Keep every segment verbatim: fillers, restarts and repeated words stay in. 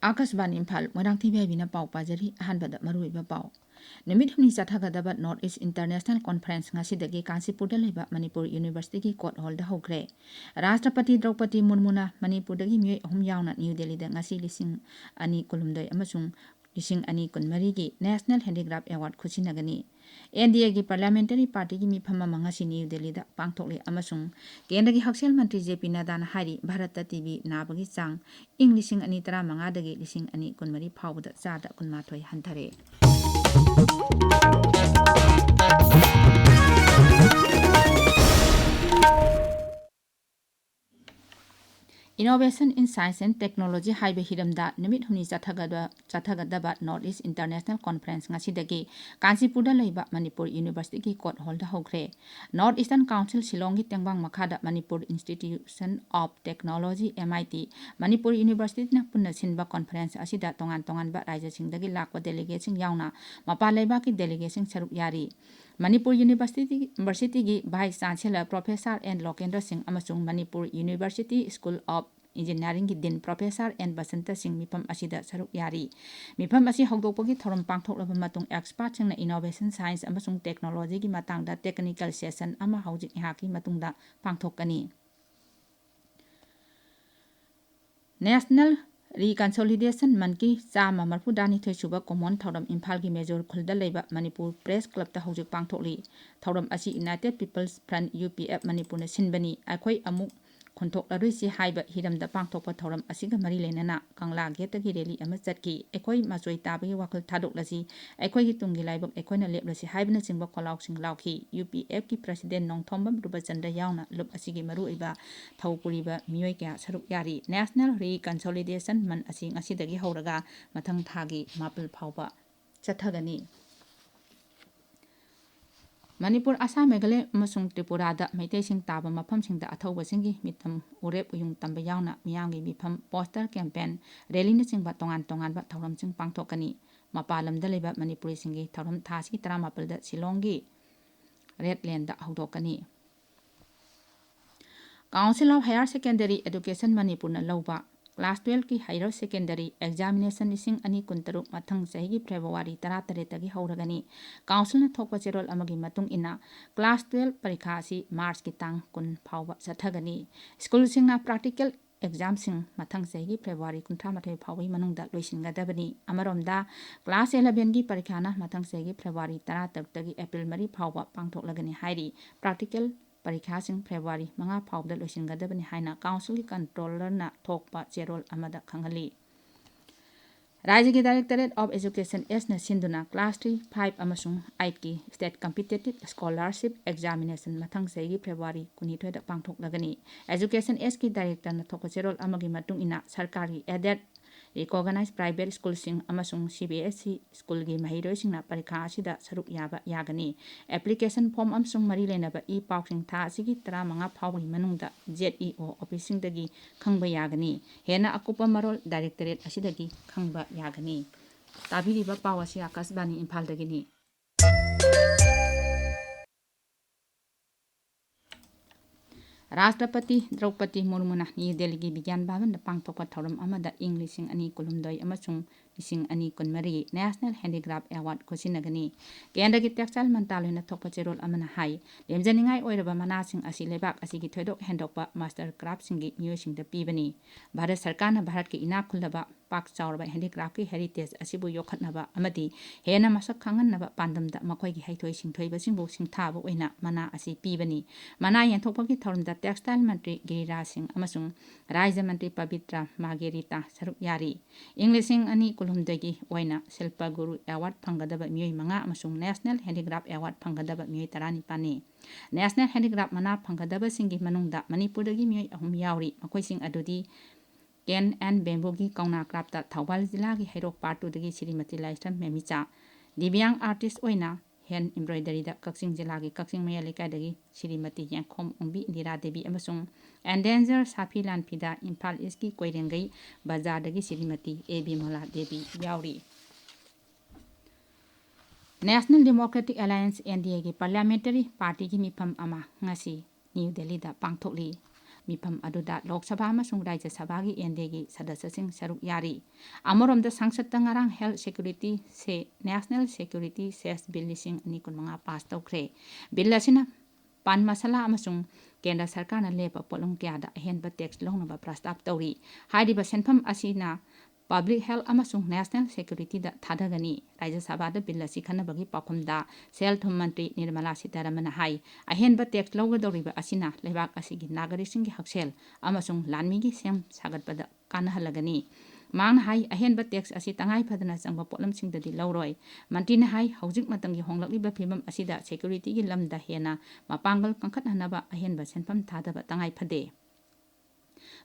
ꯑꯥꯀꯥꯁꯕꯥꯅꯤ ꯏꯝꯐꯥꯜ, ꯃꯣꯏꯔꯥꯡꯊꯦꯝ ꯏꯕꯦꯕꯤꯅ ꯄꯥꯎ ꯄꯥꯖꯔꯤ꯫ ꯑꯍꯥꯟꯕꯗ ꯃꯔꯨꯑꯣꯏꯕ ꯄꯥꯎ꯫ ꯅꯨꯃꯤꯠ ꯍꯨꯝꯅꯤ ꯆꯠꯊꯒꯗꯕ North East International Conference ꯉꯁꯤꯗꯒꯤ ꯀꯥꯟꯆꯤꯄꯨꯔꯗ ꯂꯩꯕ ꯃꯅꯤꯄꯨꯔ University ꯒꯤ Court Hall ꯗ ꯍꯧꯈ꯭ꯔꯦ꯫ ꯔꯥꯁꯇ꯭ꯔꯄꯇꯤ ꯗ꯭ꯔꯧꯄꯗꯤ ꯃꯨꯔꯃꯨꯅ ꯃꯅꯤꯄꯨꯔꯗꯒꯤ ꯃꯤꯑꯣꯏ ꯑꯍꯨꯝ ꯌꯥꯎꯅ ꯅ꯭ꯌꯨ ꯗꯦꯜꯂꯤꯗ ꯉꯁꯤ ꯂꯤꯁꯤꯡ ꯑꯅꯤ ꯀꯨꯟꯍꯨꯝꯗꯣꯏ ꯑꯃꯁꯨꯡ ꯂꯤꯁꯤꯡ ꯑꯅꯤ ꯀꯨꯟꯃꯔꯤꯒꯤ National Handicraft Award ꯈꯨꯠꯁꯤꯟꯅꯒꯅꯤ꯫ N D A ꯒꯤ Parliamentary Party ꯒꯤ ꯃꯤꯐꯝ ꯑꯃ ꯉꯁꯤ ꯅ꯭ꯌꯨ ꯗꯦꯜꯂꯤꯗ ꯄꯥꯡꯊꯣꯛꯂꯤ ꯑꯃꯁꯨꯡ ꯀꯦꯟꯗ꯭ꯔꯒꯤ ꯍꯛꯁꯦꯜ ꯃꯟꯇ꯭ꯔꯤ J P ꯅꯗꯥꯅ ꯍꯥꯏꯔꯤ, ꯚꯥꯔꯠꯇ T B ꯅꯥꯕꯒꯤ ꯆꯥꯡ ꯏꯪ ꯂꯤꯁꯤꯡ ꯑꯅꯤ ꯇꯔꯥꯃꯉꯥꯗꯒꯤ ꯂꯤꯁꯤꯡ ꯑꯅꯤ ꯀꯨꯟꯃꯔꯤ ꯐꯥꯎꯕꯗ ꯆꯥꯗ ꯀꯨꯟꯃꯥꯊꯣꯏ ꯍꯟꯊꯔꯦ꯫ Innovation in Science and Technology ꯍꯥꯏꯕ ꯍꯤꯔꯝꯗ ꯅꯨꯃꯤꯠ ꯍꯨꯝꯅꯤ ꯆꯠꯊꯒꯗ-, ꯆꯠꯊꯒꯗꯕ North East International Conference ꯉꯁꯤꯗꯒꯤ ꯀꯥꯟꯆꯤꯄꯨꯔꯗ ꯂꯩꯕ ꯃꯅꯤꯄꯨꯔ University ꯒꯤ Court Hall ꯗ ꯍꯧꯈ꯭ꯔꯦ꯫ North Eastern Council ꯁꯤꯂꯣꯡꯒꯤ ꯇꯦꯡꯕꯥꯡ ꯃꯈꯥꯗ Manipur Institution of Technology, M I T, Manipur University ꯅ ꯄꯨꯟꯅ ꯁꯤꯟꯕ conference ꯑꯁꯤꯗ ꯇꯣꯉꯥꯟ ꯇꯣꯉꯥꯟꯕ ꯔꯥꯖ꯭ꯌꯁꯤꯡꯗꯒꯤ ꯂꯥꯛꯄ delegateꯁꯤꯡ ꯌꯥꯎꯅ ꯃꯄꯥꯟ ꯂꯩꯕꯥꯛꯀꯤ delegateꯁꯤꯡ ꯁꯔꯨꯛ ꯌꯥꯔꯤ꯫ ꯃꯅꯤꯄꯨꯔ University, University ꯒꯤ Vice Chancellor Professor N ꯂꯣꯀꯦꯟꯗ꯭ꯔ ꯁꯤꯡ ꯑꯃꯁꯨꯡ Manipur University School of Engineering ꯒꯤ Dean Professor N ꯕꯁꯟꯇ ꯁꯤꯡ ꯃꯤꯐꯝ ꯑꯁꯤꯗ ꯁꯔꯨꯛ ꯌꯥꯔꯤ꯫ ꯃꯤꯐꯝ ꯑꯁꯤ ꯍꯧꯗꯣꯛꯄꯒꯤ ꯊꯧꯔꯝ ꯄꯥꯡꯊꯣꯛꯂꯕ ꯃꯇꯨꯡ, expertꯁꯤꯡꯅ innovation, science ꯑꯃꯁꯨꯡ technology ꯒꯤ ꯃꯇꯥꯡꯗ technical session ꯑꯃ ꯍꯧꯖꯤꯛ ꯉꯥꯏꯍꯥꯛꯀꯤ ꯃꯇꯨꯡꯗ ꯄꯥꯡꯊꯣꯛꯀꯅꯤ꯫ National Reconciliation Month ꯀꯤ ꯆꯥꯝꯃ ꯃꯔꯤꯐꯨꯇꯔꯥꯅꯤꯊꯣꯏ ꯁꯨꯕ ꯀꯣꯃꯣꯟ ꯊꯧꯔꯝ ꯏꯝꯐꯥꯜꯒꯤ ꯃꯦꯖꯣꯔ ꯈꯨꯜꯗ ꯂꯩꯕ ꯃꯅꯤꯄꯨꯔ Press Club ꯇ ꯍꯧꯖꯤꯛ ꯄꯥꯡꯊꯣꯛꯂꯤ꯫ ꯊꯧꯔꯝ ꯑꯁꯤ United People's Front, U P F, ꯃꯅꯤꯄꯨꯔꯅ ꯁꯤꯟꯕꯅꯤ꯫ ꯑꯩꯈꯣꯏ ꯑꯃꯨꯛ ꯈꯨꯟꯊꯣꯛꯂꯔꯣꯏꯁꯤ ꯍꯥꯏꯕ ꯍꯤꯔꯝꯗ ꯄꯥꯡꯊꯣꯛꯄ ꯊꯧꯔꯝ ꯑꯁꯤꯒ ꯃꯔꯤ ꯂꯩꯅꯅ ꯀꯪꯂꯥ ꯒꯦꯠꯇꯒꯤ rally ꯑꯃ ꯆꯠꯈꯤ꯫ ꯑꯩꯈꯣꯏ ꯃꯆꯣꯏ ꯇꯥꯕꯒꯤ ꯋꯥꯈꯜ ꯊꯥꯗꯣꯛꯂꯁꯤ, ꯑꯩꯈꯣꯏꯒꯤ ꯇꯨꯡꯒꯤ ꯂꯥꯏꯕꯛ ꯑꯩꯈꯣꯏꯅ ꯂꯦꯞꯂꯁꯤ ꯍꯥꯏꯕꯅꯆꯤꯡꯕ ꯈꯣꯜꯂꯥꯎꯁꯤꯡ ꯂꯥꯎꯈꯤ꯫ U P F ꯀꯤ President ꯅꯣꯡꯊꯣꯝꯕꯝ ꯔꯨꯄꯆꯟꯗ꯭ꯔ ꯌꯥꯎꯅ ꯂꯨꯞ ꯑꯁꯤꯒꯤ ꯃꯔꯨꯑꯣꯏꯕ ꯊꯧ ꯄꯨꯔꯤꯕ ꯃꯤꯑꯣꯏ ꯀꯌꯥ ꯁꯔꯨꯛ ꯌꯥꯔꯤ꯫ National Reconciliation Month ꯑꯁꯤ ꯉꯁꯤꯗꯒꯤ ꯍꯧꯔꯒ ꯃꯊꯪ ꯊꯥꯒꯤ ꯃꯥꯄꯜ ꯐꯥꯎꯕ ꯆꯠꯊꯒꯅꯤ꯫ ꯃꯅꯤꯄꯨꯔ, ꯑꯁꯥꯝ, ꯃꯦꯘꯥꯂꯌ ꯑꯃꯁꯨꯡ ꯇ꯭ꯔꯤꯄꯨꯔꯥꯗ ꯃꯩꯇꯩꯁꯤꯡ ꯇꯥꯕ ꯃꯐꯝꯁꯤꯡꯗ ꯑꯊꯧꯕꯁꯤꯡꯒꯤ ꯃꯤꯇꯝ, ꯎꯔꯦꯞ ꯎꯌꯨꯡ ꯇꯝꯕ ꯌꯥꯎꯅ ꯃꯤꯌꯥꯝꯒꯤ ꯃꯤꯐꯝ, poster campaign, rally ꯅꯆꯤꯡꯕ ꯇꯣꯉꯥꯟ ꯇꯣꯉꯥꯟꯕ ꯊꯧꯔꯝꯁꯤꯡ ꯄꯥꯡꯊꯣꯛꯀꯅꯤ꯫ ꯃꯄꯥꯟ ꯂꯝꯗ ꯂꯩꯕ ꯃꯅꯤꯄꯨꯔꯤꯁꯤꯡꯒꯤ ꯊꯧꯔꯝ ꯊꯥ ꯑꯁꯤꯒꯤ ꯇꯔꯥꯃꯥꯄꯜꯗ ꯁꯤꯂꯣꯡꯒꯤ Red Lane the ꯍꯧꯗꯣꯛꯀꯅꯤ꯫ Council of Higher Secondary Education ꯃꯅꯤꯄꯨꯔꯅ ꯂꯧꯕ Class twelve ꯀꯤ Higher Secondary Examination ꯂꯤꯁꯤꯡ ꯑꯅꯤ ꯀꯨꯟꯇꯔꯨꯛ ꯃꯊꯪ ꯆꯍꯤꯒꯤ February ꯇꯔꯥꯇꯔꯦꯠꯇꯒꯤ ꯍꯧꯔꯒꯅꯤ꯫ Council ꯅ ꯊꯣꯛꯄ ꯆꯦꯔꯣꯜ ꯑꯃꯒꯤ ꯃꯇꯨꯡ ꯏꯟꯅ, Class twelve ꯄꯔꯤꯈꯥ ꯑꯁꯤ March ꯀꯤ ꯇꯥꯡ ꯀꯨꯟ ꯐꯥꯎꯕ ꯆꯠꯊꯒꯅꯤ꯫ School ꯁꯤꯡꯅ practical exam ꯁꯤꯡ ꯃꯊꯪ ꯆꯍꯤꯒꯤ February ꯀꯨꯟꯊ꯭ꯔꯥ ꯃꯥꯊꯣꯏ ꯐꯥꯎꯕꯒꯤ ꯃꯅꯨꯡꯗ ꯂꯣꯏꯁꯤꯟꯒꯗꯕꯅꯤ꯫ ꯑꯃꯔꯣꯝꯗ, Class eleven ꯒꯤ ꯄꯔꯤꯈꯥꯅ ꯃꯊꯪ ꯆꯍꯤꯒꯤ February ꯇꯔꯥꯇꯔꯨꯛꯇꯒꯤ April ꯃꯔꯤ ꯐꯥꯎꯕ ꯄꯥꯡꯊꯣꯛꯂꯒꯅꯤ ꯍꯥꯏꯔꯤ꯫ Practical ꯄꯔꯤꯈꯥꯁꯤꯡ February ꯃꯉꯥ ꯐꯥꯎꯕꯗ ꯂꯣꯏꯁꯤꯟꯒꯗꯕꯅꯤ ꯍꯥꯏꯅ Council ꯒꯤ Controller ꯅ ꯊꯣꯛꯄ ꯆꯦꯔꯣꯜ ꯑꯃꯗ ꯈꯪꯍꯜꯂꯤ꯫ ꯔꯥꯖ꯭ꯌꯒꯤ Directorate of Education S ꯅ ꯁꯤꯟꯗꯨꯅ Class three, five ꯑꯃꯁꯨꯡ eight ꯀꯤ State Competitive Scholarship Examination ꯃꯊꯪ ꯆꯍꯤꯒꯤ February ꯀꯨꯟꯅꯤꯊꯣꯏꯗ ꯄꯥꯡꯊꯣꯛꯂꯒꯅꯤ꯫ Education S ꯀꯤ Director ꯅ ꯊꯣꯛꯄ ꯆꯦꯔꯣꯜ ꯑꯃꯒꯤ ꯃꯇꯨꯡ ꯏꯟꯅ, ꯁꯔꯀꯥꯔꯒꯤ aided, recognized private school ꯁꯤꯡ ꯑꯃꯁꯨꯡ C B S E school ꯒꯤ ꯃꯍꯩꯔꯣꯏꯁꯤꯡꯅ ꯄꯔꯤꯈꯥ ꯑꯁꯤꯗ ꯁꯔꯨꯛ ꯌꯥꯕ ꯌꯥꯒꯅꯤ꯫ Application form ꯑꯃꯁꯨꯡ ꯃꯔꯤ ꯂꯩꯅꯕ e-ꯄꯥꯎꯁꯤꯡ ꯊꯥ ꯑꯁꯤꯒꯤ ꯇꯔꯥꯃꯉꯥ ꯐꯥꯎꯕꯒꯤ ꯃꯅꯨꯡꯗ Z E O office ꯁꯤꯡꯗꯒꯤ ꯈꯪꯕ ꯌꯥꯒꯅꯤ꯫ ꯍꯦꯟꯅ ꯑꯀꯨꯞꯄ ꯃꯔꯣꯜ Directorate ꯑꯁꯤꯗꯒꯤ ꯈꯪꯕ ꯌꯥꯒꯅꯤ꯫ ꯇꯥꯕꯤꯔꯤꯕ ꯄꯥꯎ ꯑꯁꯤ ꯑꯀꯥꯁꯕꯥꯅꯤ ꯏꯝꯐꯥꯜꯗꯒꯤꯅꯤ꯫ ꯔꯥꯁꯇ꯭ꯔꯄꯇꯤ ꯗ꯭ꯔꯧꯄꯗꯤ ꯃꯨꯔꯃꯨꯅ ꯅ꯭ꯌꯨ ꯗꯦꯜꯂꯤꯒꯤ ꯕꯤꯒ꯭ꯌꯥꯟ ꯚꯕꯟꯗ ꯄꯥꯡꯊꯣꯛꯄ ꯊꯧꯔꯝ ꯑꯃꯗ ꯏꯪ ꯂꯤꯁꯤꯡ ꯑꯅꯤ ꯀꯨꯟꯍꯨꯝꯗꯣꯏ ꯑꯃꯁꯨꯡ ꯂꯤꯁꯤꯡ ꯑꯅꯤ ꯀꯨꯟꯃꯔꯤ National Handicraft Award ꯈꯨꯠꯁꯤꯟꯅꯒꯅꯤ꯫ ꯀꯦꯟꯗ꯭ꯔꯒꯤ Textile ꯃꯟꯇ꯭ꯔꯥꯂꯣꯏꯅ ꯊꯣꯛꯄ ꯆꯦꯔꯣꯜ ꯑꯃꯅ ꯍꯥꯏ, ꯂꯦꯝꯖꯅꯤꯡꯉꯥꯏ ꯑꯣꯏꯔꯕ ꯃꯅꯥꯁꯤꯡ ꯑꯁꯤ ꯂꯩꯕꯥꯛ ꯑꯁꯤꯒꯤ ꯊꯣꯏꯗꯣꯛ ꯍꯦꯟꯗꯣꯛꯄ master craft ꯁꯤꯡꯒꯤ ꯃꯤꯑꯣꯏꯁꯤꯡꯗ ꯄꯤꯕꯅꯤ꯫ ꯚꯥꯔꯠ ꯁꯔꯀꯥꯔꯅ ꯚꯥꯔꯠꯀꯤ ꯏꯅꯥꯛ ꯈꯨꯜꯂꯕ ꯄꯥꯛ ꯆꯥꯎꯔꯕ handicraft ꯀꯤ heritage ꯑꯁꯤꯕꯨ ꯌꯣꯛꯈꯠꯅꯕ ꯑꯃꯗꯤ ꯍꯦꯟꯅ ꯃꯁꯛ ꯈꯪꯍꯟꯅꯕ ꯄꯥꯟꯗꯝꯗ ꯃꯈꯣꯏꯒꯤ ꯍꯩꯊꯣꯏ ꯁꯤꯡꯊꯣꯏꯕꯁꯤꯡꯕꯨ ꯁꯤꯡꯊꯥꯕ ꯑꯣꯏꯅ ꯃꯅꯥ ꯑꯁꯤ ꯄꯤꯕꯅꯤ꯫ ꯃꯅꯥ ꯌꯦꯟꯊꯣꯛꯄꯒꯤ ꯊꯧꯔꯝꯗ Textile ꯃꯟꯇ꯭ꯔꯤ ꯒꯤꯔꯤꯔꯥꯖ ꯁꯤꯡ ꯑꯃꯁꯨꯡ ꯔꯥꯖ꯭ꯌ ꯃꯟꯇ꯭ꯔꯤ ꯄꯕꯤꯇ꯭ꯔ ꯃꯥꯒꯦꯔꯤꯇꯥ ꯁꯔꯨꯛ ꯌꯥꯔꯤ꯫ ꯏꯪ ꯂꯤꯁꯤꯡ ꯑꯅꯤ ꯀꯨꯟꯍꯨꯝꯗꯣꯏꯒꯤ ꯑꯣꯏꯅ ꯁꯤꯜꯄ ꯒꯨꯔꯨ award ꯐꯪꯒꯗꯕ ꯃꯤꯑꯣꯏ ꯃꯉꯥ ꯑꯃꯁꯨꯡ National Handicraft Award ꯐꯪꯒꯗꯕ ꯃꯤꯑꯣꯏ ꯇꯔꯥꯅꯤꯄꯥꯜꯅꯤ꯫ National Handicraft ꯃꯅꯥ ꯐꯪꯒꯗꯕꯁꯤꯡꯒꯤ ꯃꯅꯨꯡꯗ ꯃꯅꯤꯄꯨꯔꯗꯒꯤ ꯃꯤꯑꯣꯏ ꯑꯍꯨꯝ ꯌꯥꯎꯔꯤ꯫ ꯃꯈꯣꯏꯁꯤꯡ ꯑꯗꯨꯗꯤ Cane and Bamboo ꯒꯤ ꯀꯧꯅꯥ craft ꯇ ꯊꯧꯕꯥꯜ ꯖꯤꯂꯥꯒꯤ ꯍꯩꯔꯣꯛ Part two ꯗꯒꯤ ꯁ꯭ꯔꯤꯃꯇꯤ ꯂꯥꯏꯁ꯭ꯔꯝ ꯃꯦꯃꯤꯆꯥ, ꯗꯤꯕ꯭ꯌꯥꯡ artist ꯑꯣꯏꯅ hand embroidery ꯗ ꯀꯛꯆꯤꯡ ꯖꯤꯂꯥꯒꯤ ꯀꯛꯆꯤꯡ ꯃꯌꯥꯏ ꯂꯩꯀꯥꯏꯗꯒꯤ ꯁ꯭ꯔꯤꯃꯇꯤ ꯌꯦꯡꯈꯣꯝ ꯑꯣꯡꯕꯤ ꯏꯟꯗꯤꯔꯥ ꯗꯦꯕꯤ ꯑꯃꯁꯨꯡ endangered ꯁꯥꯐꯤ ꯂꯥꯟꯐꯤꯗ ꯏꯝꯐꯥꯜ East ꯀꯤ ꯀꯣꯏꯔꯦꯡꯒꯩ ꯕꯖꯥꯔꯗꯒꯤ ꯁ꯭ꯔꯤꯃꯇꯤ ꯑꯦ ꯕꯤꯃꯣꯂꯥ ꯗꯦꯕꯤ ꯌꯥꯎꯔꯤ꯫ National Democratic Alliance, N D A ꯒꯤ parliamentary party ꯒꯤ ꯃꯤꯐꯝ ꯑꯃ ꯉꯁꯤ ꯅ꯭ꯌꯨ ꯗꯦꯜꯂꯤꯗ ꯄꯥꯡꯊꯣꯛꯂꯤ꯫ ꯃꯤꯐꯝ ꯑꯗꯨꯗ ꯂꯣꯛ ꯁꯚꯥ ꯑꯃꯁꯨꯡ ꯔꯥꯖ꯭ꯌ ꯁꯚꯥꯒꯤ ꯑꯦꯟ ꯗꯤ ꯑꯦꯒꯤ ꯁꯗꯁ꯭ꯌꯁꯤꯡ ꯁꯔꯨꯛ ꯌꯥꯔꯤ꯫ ꯑꯃꯔꯣꯝꯗ, ꯁꯪꯁꯠꯇ ꯉꯔꯥꯡ ꯍꯦꯜꯊ ꯁꯦꯀ꯭ꯌꯨꯔꯤꯇꯤ ꯁꯦ, ꯅꯦꯁꯅꯦꯜ ꯁꯦꯀ꯭ꯌꯨꯔꯤꯇꯤ ꯁꯦꯁ ꯕꯤꯜ ꯂꯤꯁꯤꯡ ꯑꯅꯤ ꯀꯨꯟꯃꯉꯥ ꯄꯥꯁ ꯇꯧꯈ꯭ꯔꯦ꯫ ꯕꯤꯜ ꯑꯁꯤꯅ ꯄꯥꯟ ꯃꯁꯥꯂꯥ ꯑꯃꯁꯨꯡ ꯀꯦꯟꯗ꯭ꯔ ꯁꯔꯀꯥꯔꯅ ꯂꯦꯞꯄ ꯄꯣꯠꯂꯝ ꯀꯌꯥꯗ ꯑꯍꯦꯟꯕ ꯇꯦꯛꯁ ꯂꯧꯅꯕ ꯄ꯭ꯔꯁꯇꯥꯞ ꯇꯧꯔꯤ꯫ ꯍꯥꯏꯔꯤꯕ ꯁꯦꯟꯐꯝ ꯑꯁꯤꯅ ꯄꯕ꯭ꯂꯤꯛ ꯍꯦꯜꯊ ꯑꯃꯁꯨꯡ ꯅꯦꯁꯅꯦꯜ ꯁꯦꯀ꯭ꯌꯨꯔꯤꯇꯤꯗ ꯊꯥꯗꯒꯅꯤ꯫ ꯔꯥꯖ꯭ꯌ ꯁꯚꯥꯗ ꯕꯤꯜ ꯑꯁꯤ ꯈꯟꯅꯕꯒꯤ ꯄꯥꯎꯈꯨꯝꯗ ꯁꯦꯜ ꯊꯨꯝ ꯃꯟꯇ꯭ꯔꯤ ꯅꯤꯔꯃꯂꯥ ꯁꯤꯇꯥꯔꯥꯃꯟꯅ ꯍꯥꯏ, ꯑꯍꯦꯟꯕ ꯇꯦꯛꯁ ꯂꯧꯒꯗꯧꯔꯤꯕ ꯑꯁꯤꯅ ꯂꯩꯕꯥꯛ ꯑꯁꯤꯒꯤ ꯅꯥꯒꯔꯤꯛꯁꯤꯡꯒꯤ ꯍꯛꯁꯦꯜ ꯑꯃꯁꯨꯡ ꯂꯥꯟꯃꯤꯒꯤ ꯁꯦꯝ ꯁꯥꯒꯠꯄꯗ ꯀꯥꯟꯅꯍꯜꯂꯒꯅꯤ꯫ ꯃꯍꯥꯛꯅ ꯍꯥꯏ, ꯑꯍꯦꯟꯕ ꯇꯦꯛꯁ ꯑꯁꯤ ꯇꯉꯥꯏ ꯐꯗꯅ ꯆꯪꯕ ꯄꯣꯠꯂꯝꯁꯤꯡꯗꯗꯤ ꯂꯧꯔꯣꯏ꯫ ꯃꯟꯇ꯭ꯔꯤꯅ ꯍꯥꯏ, ꯍꯧꯖꯤꯛ ꯃꯇꯝꯒꯤ ꯍꯣꯡꯂꯛꯂꯤꯕ ꯐꯤꯕꯝ ꯑꯁꯤꯗ ꯁꯦꯀ꯭ꯌꯨꯔꯤꯇꯤꯒꯤ ꯂꯝꯗ ꯍꯦꯟꯅ ꯃꯄꯥꯡꯒꯜ ꯀꯟꯈꯠꯍꯟꯅꯕ ꯑꯍꯦꯟꯕ ꯁꯦꯟꯐꯝ ꯊꯥꯗꯕ ꯇꯉꯥꯏ ꯐꯗꯦ꯫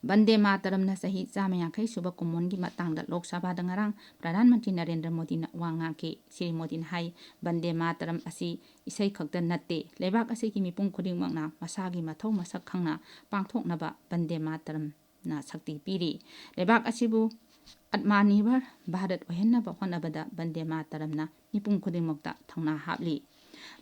ꯕꯟꯗꯦ ꯃꯥꯇꯔꯝꯅ ꯆꯍꯤ ꯆꯥꯝꯃ ꯌꯥꯡꯈꯩ ꯁꯨꯕ ꯀꯨꯝꯑꯣꯟꯒꯤ ꯃꯇꯥꯡꯗ ꯂꯣꯛ ꯁꯚꯥꯗ ꯉꯔꯥꯡ ꯄ꯭ꯔꯙꯥꯟ ꯃꯟꯇ꯭ꯔꯤ ꯅꯔꯦꯟꯗ꯭ꯔ ꯃꯣꯗꯤꯅ ꯋꯥ ꯉꯥꯡꯈꯤ꯫ ꯁ꯭ꯔꯤ ꯃꯣꯗꯤꯅ ꯍꯥꯏ, ꯕꯟꯗꯦ ꯃꯥꯇꯔꯝ ꯑꯁꯤ ꯏꯁꯩ ꯈꯛꯇ ꯅꯠꯇꯦ, ꯂꯩꯕꯥꯛ ꯑꯁꯤꯒꯤ ꯃꯤꯄꯨꯝ ꯈꯨꯗꯤꯡꯃꯛꯅ ꯃꯁꯥꯒꯤ ꯃꯊꯧ ꯃꯁꯛ ꯈꯪꯅ ꯄꯥꯡꯊꯣꯛꯅꯕ ꯕꯟꯗꯦ ꯃꯥꯇꯔꯝꯅ ꯁꯛꯇꯤ ꯄꯤꯔꯤ꯫ ꯂꯩꯕꯥꯛ ꯑꯁꯤꯕꯨ ꯑꯠꯃꯥꯅꯤꯔꯚꯔ ꯚꯥꯔꯠ ꯑꯣꯏꯍꯟꯅꯕ ꯍꯣꯠꯅꯕꯗ ꯕꯟꯗꯦ ꯃꯥꯇꯔꯝꯅ ꯃꯤꯄꯨꯝ ꯈꯨꯗꯤꯡꯃꯛꯇ ꯊꯧꯅꯥ ꯍꯥꯞꯂꯤ꯫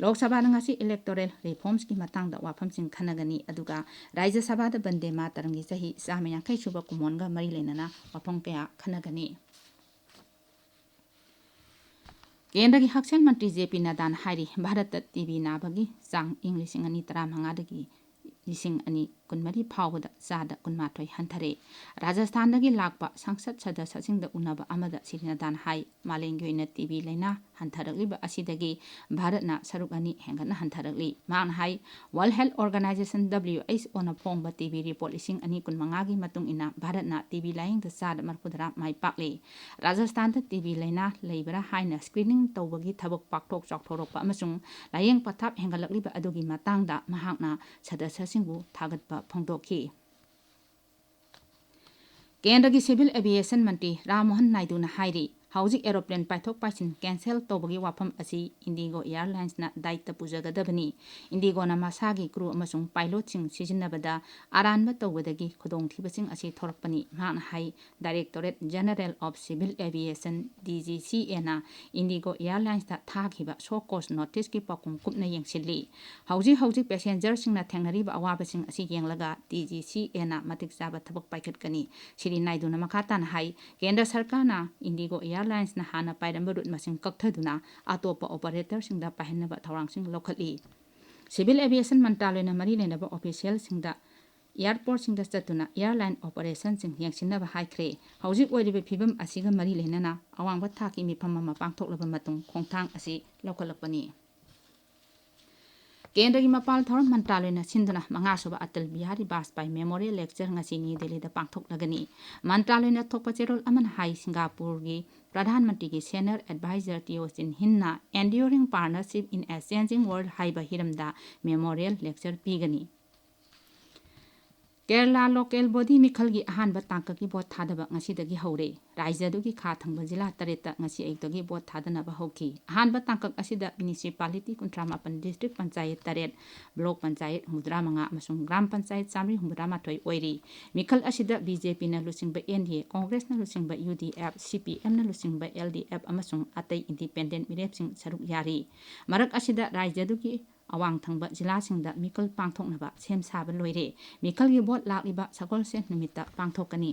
ꯂꯣꯛ ꯁꯚꯥꯗ ꯉꯁꯤ ꯏꯂꯦꯛꯇꯣꯔꯦꯜ ꯔꯤꯐꯣꯔꯝꯁꯀꯤ ꯃꯇꯥꯡꯗ ꯋꯥꯐꯝꯁꯤꯡ ꯈꯟꯅꯒꯅꯤ, ꯑꯗꯨꯒ ꯔꯥꯖ꯭ꯌ ꯁꯚꯥꯗ ꯕꯟꯗꯦ ꯃꯥꯇꯔꯝꯒꯤ ꯆꯍꯤ ꯆꯥꯝꯃ ꯌꯥꯡꯈꯩ ꯁꯨꯕ ꯀꯨꯝꯑꯣꯟꯒ ꯃꯔꯤ ꯂꯩꯅꯅ ꯋꯥꯐꯝ ꯀꯌꯥ ꯈꯟꯅꯒꯅꯤ꯫ ꯀꯦꯟꯗ꯭ꯔꯒꯤ ꯍꯛꯁꯦꯜ ꯃꯟꯇ꯭ꯔꯤ ꯖꯦ ꯄꯤ ꯅꯗꯥꯅ ꯍꯥꯏꯔꯤ, ꯚꯥꯔꯠꯇ ꯇꯤ ꯕꯤ ꯅꯥꯕꯒꯤ ꯆꯥꯡ ꯏꯪ ꯂꯤꯁꯤꯡ ꯑꯅꯤ ꯇꯔꯥꯃꯉꯥꯗꯒꯤ ꯂꯤꯁꯤꯡ ꯑꯅꯤ ꯀꯨꯟꯃꯔꯤ ꯐꯥꯎꯕꯗ ꯆꯥꯗ ꯀꯨꯟꯃꯥꯊꯣꯏ ꯍꯟꯊꯔꯦ꯫ ꯔꯥꯖꯁꯊꯥꯟꯗꯒꯤ ꯂꯥꯛꯄ ꯁꯪꯁꯠ ꯁꯗꯁ꯭ꯌꯁꯤꯡꯗ ꯎꯅꯕ ꯑꯃꯗ ꯁ꯭ꯔꯤ ꯅꯗꯥꯅ ꯍꯥꯏ, ꯃꯥꯂꯦꯝꯒꯤ ꯑꯣꯏꯅ ꯇꯤ ꯕꯤ ꯂꯥꯏꯅꯥ ꯍꯟꯊꯔꯛꯂꯤꯕ ꯑꯁꯤꯗꯒꯤ ꯚꯥꯔꯠꯅ ꯁꯔꯨꯛ ꯑꯅꯤ ꯍꯦꯟꯒꯠꯅ ꯍꯟꯊꯔꯛꯂꯤ꯫ ꯃꯍꯥꯛꯅ ꯍꯥꯏ, world health organisation, W H ꯑꯣꯅ ꯐꯣꯡꯕ ꯇꯤ ꯕꯤ ꯔꯤꯄꯣꯔꯠ ꯂꯤꯁꯤꯡ ꯑꯅꯤ ꯀꯨꯟꯃꯉꯥꯒꯤ ꯃꯇꯨꯡ ꯏꯟꯅ ꯚꯥꯔꯠꯅ ꯇꯤ ꯕꯤ ꯂꯥꯌꯦꯡꯗ ꯆꯥꯗ ꯃꯔꯤꯐꯨꯇꯔꯥ ꯃꯥꯏ ꯄꯥꯛꯂꯤ꯫ ꯔꯥꯖꯁꯊꯥꯟꯗ ꯇꯤ ꯕꯤ ꯂꯥꯏꯅꯥ ꯂꯩꯕ꯭ꯔꯥ ꯍꯥꯏꯅ ꯁ꯭ꯀ꯭ꯔꯤꯅꯤꯡ ꯇꯧꯕꯒꯤ ꯊꯕꯛ ꯄꯥꯛꯊꯣꯛ ꯆꯥꯎꯊꯣꯔꯛꯄ ꯑꯃꯁꯨꯡ ꯂꯥꯌꯦꯡ ꯄꯊꯥꯞ ꯍꯦꯟꯒꯠꯂꯛꯂꯤꯕ ꯑꯗꯨꯒꯤ ꯃꯇꯥꯡꯗ ꯃꯍꯥꯛꯅ ꯁꯗꯁ꯭ꯌꯁꯤꯡꯕꯨ ꯊꯥꯒꯠꯄ ꯐꯣꯡꯗꯣꯛꯈꯤ꯫ ꯀꯦꯟꯗ꯭ꯔꯒꯤ ꯁꯤꯚꯤꯜ ꯑꯦꯚꯤꯌꯦꯁꯟ ꯃꯟꯇ꯭ꯔꯤ ꯔꯥꯝ ꯃꯣꯍꯟ ꯅꯥꯏꯗꯨꯅ ꯍꯥꯏꯔꯤ, ꯍꯧꯖꯤꯛ aeroplane ꯄꯥꯏꯊꯣꯛ ꯄꯥꯏꯁꯤꯟ cancel ꯇꯧꯕꯒꯤ ꯋꯥꯐꯝ ꯑꯁꯤ IndiGo Airlinesꯅ ꯗꯥꯏꯇ ꯄꯨꯖꯒꯗꯕꯅꯤ꯫ IndiGoꯅ ꯃꯁꯥꯒꯤ crew ꯑꯃꯁꯨꯡ pilotꯁꯤꯡ ꯁꯤꯖꯤꯟꯅꯕꯗ ꯑꯔꯥꯟꯕ ꯇꯧꯕꯗꯒꯤ ꯈꯨꯗꯣꯡꯊꯤꯕꯁꯤꯡ ꯑꯁꯤ ꯊꯣꯔꯛꯄꯅꯤ꯫ ꯃꯍꯥꯛꯅ ꯍꯥꯏ, Directorate General of Civil Aviation, DGCAꯅ IndiGo Airlinesꯇ ꯊꯥꯈꯤꯕ show cause noticeꯀꯤ ꯄꯥꯎꯈꯨꯝ ꯀꯨꯞꯅ ꯌꯦꯡꯁꯤꯜꯂꯤ꯫ ꯍꯧꯖꯤꯛ ꯍꯧꯖꯤꯛ passengerꯁꯤꯡꯅ ꯊꯦꯡꯅꯔꯤꯕ ꯑꯋꯥꯕꯁꯤꯡ ꯑꯁꯤ ꯌꯦꯡꯂꯒ DGCAꯅ ꯃꯇꯤꯛ ꯆꯥꯕ ꯊꯕꯛ ꯄꯥꯏꯈꯠꯀꯅꯤ꯫ ꯁ꯭ꯔꯤ ꯅꯥꯏꯗꯨꯅ ꯃꯈꯥ ꯇꯥꯅ ꯍꯥꯏ, ꯀꯦꯟꯗ꯭ꯔ ꯁꯔꯀꯥꯔꯅ IndiGo Airlinesꯅ ꯍꯥꯟꯅ ꯄꯥꯏꯔꯝꯕ route ꯃꯁꯤꯡ ꯀꯛꯊꯗꯨꯅ ꯑꯇꯣꯞꯄ operatorꯁꯤꯡꯗ ꯄꯥꯏꯍꯟꯅꯕ ꯊꯧꯔꯥꯡꯁꯤꯡ ꯂꯧꯈꯠꯂꯤ꯫ Civil Aviation ꯃꯟꯇ꯭ꯔꯥꯂꯣꯏꯅ ꯃꯔꯤ ꯂꯩꯅꯕ officialꯁꯤꯡꯗ airportꯁꯤꯡꯗ ꯆꯠꯇꯨꯅ airline operationꯁꯤꯡ ꯌꯦꯡꯁꯤꯟꯅꯕ ꯍꯥꯏꯈ꯭ꯔꯦ꯫ ꯍꯧꯖꯤꯛ ꯑꯣꯏꯔꯤꯕ ꯐꯤꯕꯝ ꯑꯁꯤꯒ ꯃꯔꯤ ꯂꯩꯅꯅ ꯑꯋꯥꯡꯕ ꯊꯥꯛꯀꯤ ꯃꯤꯐꯝ ꯑꯃ ꯄꯥꯡꯊꯣꯛꯂꯕ ꯃꯇꯨꯡ ꯈꯣꯡꯊꯥꯡ ꯑꯁꯤ ꯂꯧꯈꯠꯂꯛꯄꯅꯤ꯫ ꯀꯦꯟꯗ꯭ꯔꯒꯤ ꯃꯄꯥꯜ ꯊꯧꯔꯝ ꯃꯟꯇ꯭ꯔꯥꯂꯣꯏꯅ ꯁꯤꯟꯗꯨꯅ ꯃꯉꯥꯁꯨꯕ ꯑꯇꯜ ꯕꯤꯍꯥꯔꯤ ꯕꯥꯖꯄꯥꯏ Memorial Lecture ꯉꯁꯤ ꯅ꯭ꯌꯨ ꯗꯦꯜꯂꯤꯗ ꯄꯥꯡꯊꯣꯛꯂꯒꯅꯤ꯫ ꯃꯟꯇ꯭ꯔꯥꯂꯣꯏꯅ ꯊꯣꯛꯄ ꯆꯦꯔꯣꯜ ꯑꯃꯅ ꯍꯥꯏ, ꯁꯤꯡꯒꯥꯄꯨꯔꯒꯤ ꯄ꯭ꯔꯙꯥꯟ ꯃꯟꯇ꯭ꯔꯤꯒꯤ senior advisor ꯇꯤꯑꯣ ꯆꯤꯟ ꯍꯤꯟꯅ Enduring Partnership in a Changing World ꯍꯥꯏꯕ ꯍꯤꯔꯝꯗ Memorial Lecture ꯄꯤꯒꯅꯤ꯫ ꯀꯦꯔꯂꯥ local body ꯃꯤꯈꯜꯒꯤ ꯑꯍꯥꯟꯕ ꯇꯥꯡꯀꯛꯀꯤ ꯚꯣꯠ ꯊꯥꯗꯕ ꯉꯁꯤꯗꯒꯤ ꯍꯧꯔꯦ꯫ ꯔꯥꯖ꯭ꯌꯗꯨꯒꯤ ꯈꯥ ꯊꯪꯕ ꯖꯤꯂꯥ ꯇꯔꯦꯠꯇ ꯉꯁꯤ ꯑꯌꯨꯛꯇꯒꯤ ꯚꯣꯠ ꯊꯥꯗꯅꯕ ꯍꯧꯈꯤ꯫ ꯑꯍꯥꯟꯕ ꯇꯥꯡꯀꯛ ꯑꯁꯤꯗ municipality ꯀꯨꯟꯊ꯭ꯔꯥ ꯃꯥꯄꯟ, district ꯄꯟꯆꯥꯌꯠ ꯇꯔꯦꯠ, block ꯄꯟꯆꯥꯌꯠ ꯍꯨꯝꯐꯨꯇꯔꯥ ꯃꯉꯥ ꯑꯃꯁꯨꯡ ꯒ꯭ꯔꯥꯝ ꯄꯟꯆꯥꯌꯠ ꯆꯥꯃꯔꯤ ꯍꯨꯝꯐꯨꯇꯔꯥ ꯃꯥꯊꯣꯏ ꯑꯣꯏꯔꯤ꯫ ꯃꯤꯈꯜ ꯑꯁꯤꯗ BJPꯅ ꯂꯨꯆꯤꯡꯕ NDA, ꯀꯣꯡꯒ꯭ꯔꯦꯁꯅ ꯂꯨꯆꯤꯡꯕ UDF, CPMꯅ ꯂꯨꯆꯤꯡꯕ LDF ꯑꯃꯁꯨꯡ ꯑꯇꯩ independent ꯃꯤꯔꯦꯞꯁꯤꯡ ꯁꯔꯨꯛ ꯌꯥꯔꯤ꯫ ꯃꯔꯛ ꯑꯁꯤꯗ ꯔꯥꯖ꯭ꯌꯗꯨꯒꯤ ꯑꯋꯥꯡ ꯊꯪꯕ ꯖꯤꯂꯥꯁꯤꯡꯗ ꯃꯤꯈꯜ ꯄꯥꯡꯊꯣꯛꯅꯕ ꯁꯦꯝ ꯁꯥꯕ ꯂꯣꯏꯔꯦ꯫ ꯃꯤꯈꯜꯒꯤ ꯚꯣꯠ ꯂꯥꯛꯂꯤꯕ ꯁꯒꯣꯜꯁꯦꯟ ꯅꯨꯃꯤꯠꯇ ꯄꯥꯡꯊꯣꯛꯀꯅꯤ꯫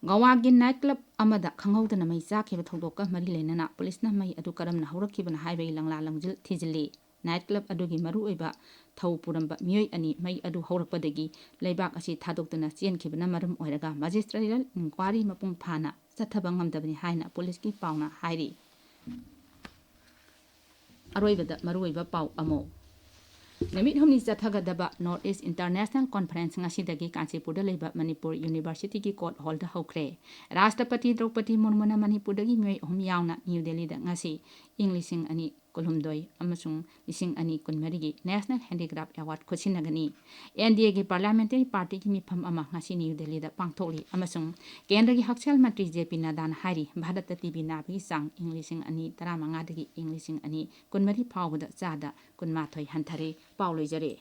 ꯒꯋꯥꯒꯤ night club ꯑꯃꯗ ꯈꯪꯍꯧꯗꯅ ꯃꯩ ꯆꯥꯈꯤꯕ ꯊꯧꯗꯣꯛꯀ ꯃꯔꯤ ꯂꯩꯅꯅ ꯄꯨꯂꯤꯁꯅ ꯃꯩ ꯑꯗꯨ ꯀꯔꯝꯅ ꯍꯧꯔꯛꯈꯤꯕꯅꯣ ꯍꯥꯏꯕꯒꯤ ꯂꯪꯂꯥ ꯂꯪꯖꯤꯜ ꯊꯤꯖꯤꯜꯂꯤ꯫ Night club ꯑꯗꯨꯒꯤ ꯃꯔꯨꯑꯣꯏꯕ ꯊꯧ ꯄꯨꯔꯝꯕ ꯃꯤꯑꯣꯏ ꯑꯅꯤ ꯃꯩ ꯑꯗꯨ ꯍꯧꯔꯛꯄꯗꯒꯤ ꯂꯩꯕꯥꯛ ꯑꯁꯤ ꯊꯥꯗꯣꯛꯇꯨꯅ ꯆꯦꯟꯈꯤꯕꯅ ꯃꯔꯝ ꯑꯣꯏꯔꯒ magisterial inquiry ꯃꯄꯨꯡ ꯐꯥꯅ ꯆꯠꯊꯕ ꯉꯝꯗꯕꯅꯤ ꯍꯥꯏꯅ ꯄꯨꯂꯤꯁꯀꯤ ꯄꯥꯎꯅ ꯍꯥꯏꯔꯤ꯫ ꯑꯔꯣꯏꯕꯗ ꯃꯔꯨꯑꯣꯏꯕ ꯄꯥꯎ ꯑꯃꯨꯛ꯫ ꯅꯨꯃꯤꯠ ꯍꯨꯝꯅꯤ ꯆꯠꯊꯒꯗꯕ North East International Conference ꯉꯁꯤꯗꯒꯤ ꯀꯥꯟꯆꯤꯄꯨꯔꯗ ꯂꯩꯕ ꯃꯅꯤꯄꯨꯔ Universityꯒꯤ court hallꯗ ꯍꯧꯈ꯭ꯔꯦ꯫ ꯔꯥꯁꯇ꯭ꯔꯄꯇꯤ ꯗ꯭ꯔꯧꯄꯗꯤ ꯃꯨꯔꯃꯨꯅ ꯃꯅꯤꯄꯨꯔꯗꯒꯤ ꯃꯤꯑꯣꯏ ꯑꯍꯨꯝ ꯌꯥꯎꯅ ꯅ꯭ꯌꯨ ꯗꯦꯜꯂꯤꯗ ꯉꯁꯤ ꯏꯪ ꯂꯤꯁꯤꯡ ꯑꯅꯤ ꯀꯨꯟꯍꯨꯝꯗꯣꯏ ꯑꯃꯁꯨꯡ ꯂꯤꯁꯤꯡ ꯑꯅꯤ ꯀꯨꯟꯃꯔꯤꯒꯤ National Handicraft Award ꯈꯨꯠꯁꯤꯟꯅꯒꯅꯤ꯫ NDAꯒꯤ Parliamentary Partyꯒꯤ ꯃꯤꯐꯝ ꯑꯃ ꯉꯁꯤ ꯅ꯭ꯌꯨ ꯗꯦꯜꯂꯤꯗ ꯄꯥꯡꯊꯣꯛꯂꯤ ꯑꯃꯁꯨꯡ ꯀꯦꯟꯗ꯭ꯔꯒꯤ ꯍꯛꯁꯦꯜ ꯃꯟꯇ꯭ꯔꯤ J P ꯅꯗꯥꯅ ꯍꯥꯏꯔꯤ, ꯚꯥꯔꯠꯇ TB ꯅꯥꯕꯒꯤ ꯆꯥꯡ ꯏꯪ ꯂꯤꯁꯤꯡ ꯑꯅꯤ ꯇꯔꯥꯃꯉꯥꯗꯒꯤ ꯏꯪ ꯂꯤꯁꯤꯡ ꯑꯅꯤ ꯀꯨꯟꯃꯔꯤ ꯐꯥꯎꯕꯗ ꯆꯥꯗ ꯀꯨꯟꯃꯥꯊꯣꯏ ꯍꯟꯊꯔꯦ꯫ ꯄꯥꯎ ꯂꯣꯏꯖꯔꯦ꯫